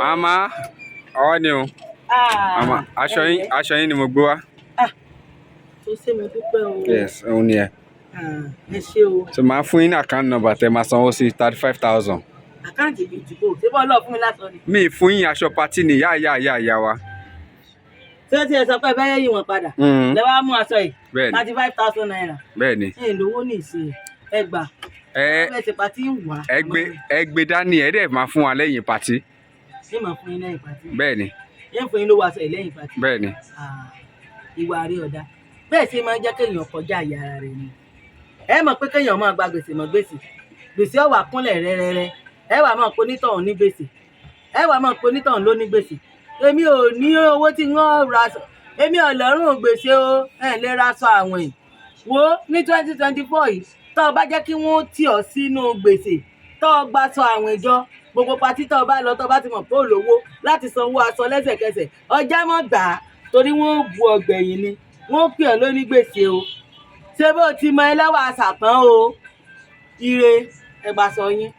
Màmá, ọwọ́ ni o. Màmá, aṣọ yín, aṣọ yín ni mo gbé wá. Tó ṣe, mo dúpẹ́ o. Yes, òun ni ẹ. Ah, ẹ ṣé o. So màá fún yín ní account number tẹ máa sanwó sí, 35,000. Account bíi ìdìbò, ṣé bọ́ọ̀ lọ́ọ̀ fún mi lásán ni? Mi fún yín, aṣọ party ni ìyá ìyá ìyá ìyá wa. Ṣé ó ti ẹ̀ sọ pé ẹ fẹ́ yí wọn padà? Lẹ wá mú aṣọ yìí. Bẹ́ẹ̀ni. ₦35,000. Bẹ́ẹ̀ni. Ẹ lówó ní ìsìn, ẹ gbà. Ẹ ẹ ṣe party ń wà. Ẹ gbé dání, ẹ dẹ̀ máa fún wa lẹ́yìn party. Ṣé màá fún yín lẹ́yìn party? Bẹ́ẹ̀ni. Yín fún yín lówó aṣọ yìí lẹ́yìn party? Bẹ́ẹ̀ni. Ah, ìwà rí ọ̀dà bẹ́ẹ̀ ṣe máa ń jẹ́ kéèyàn kọjá àyè ara rẹ̀ ni. Ẹ mọ̀ pé kéèyàn máa gba gbèsè mọ́ gbèsè, gbèsè ọ̀wà kúnlẹ̀ rẹ́rẹ́rẹ́, ẹ wà máa pe onítọ̀hún ní gbèsè, ẹ wà máa pe onítọ̀hún ló ní gbèsè. Èmi ò ní owó tí wọ́n ra aṣọ, èmi ò lọ́rùn gbèsè o. Ẹ lè ra aṣọ àwìn wo ní 2024 yìí. Tó o bá jẹ́ kí wọ́n tì ọ́ sínú gbèsè, tó o gba aṣọ àwìn jọ, gbogbo party tó o bá lọ, tó o bá ti mọ̀ pé ò lówó láti sanwó aṣọ lẹ́sẹ̀kẹsẹ̀, ọjà mọ̀ gbà á, torí wọ́n ó bu ọgbẹ̀yìn ni, wọ́n ó pè ọ́ lóní gbèsè o. Ṣé bó ti mọ ẹlẹ́wà àṣàpọ́n o? Ire, ẹ gbà sọ yín.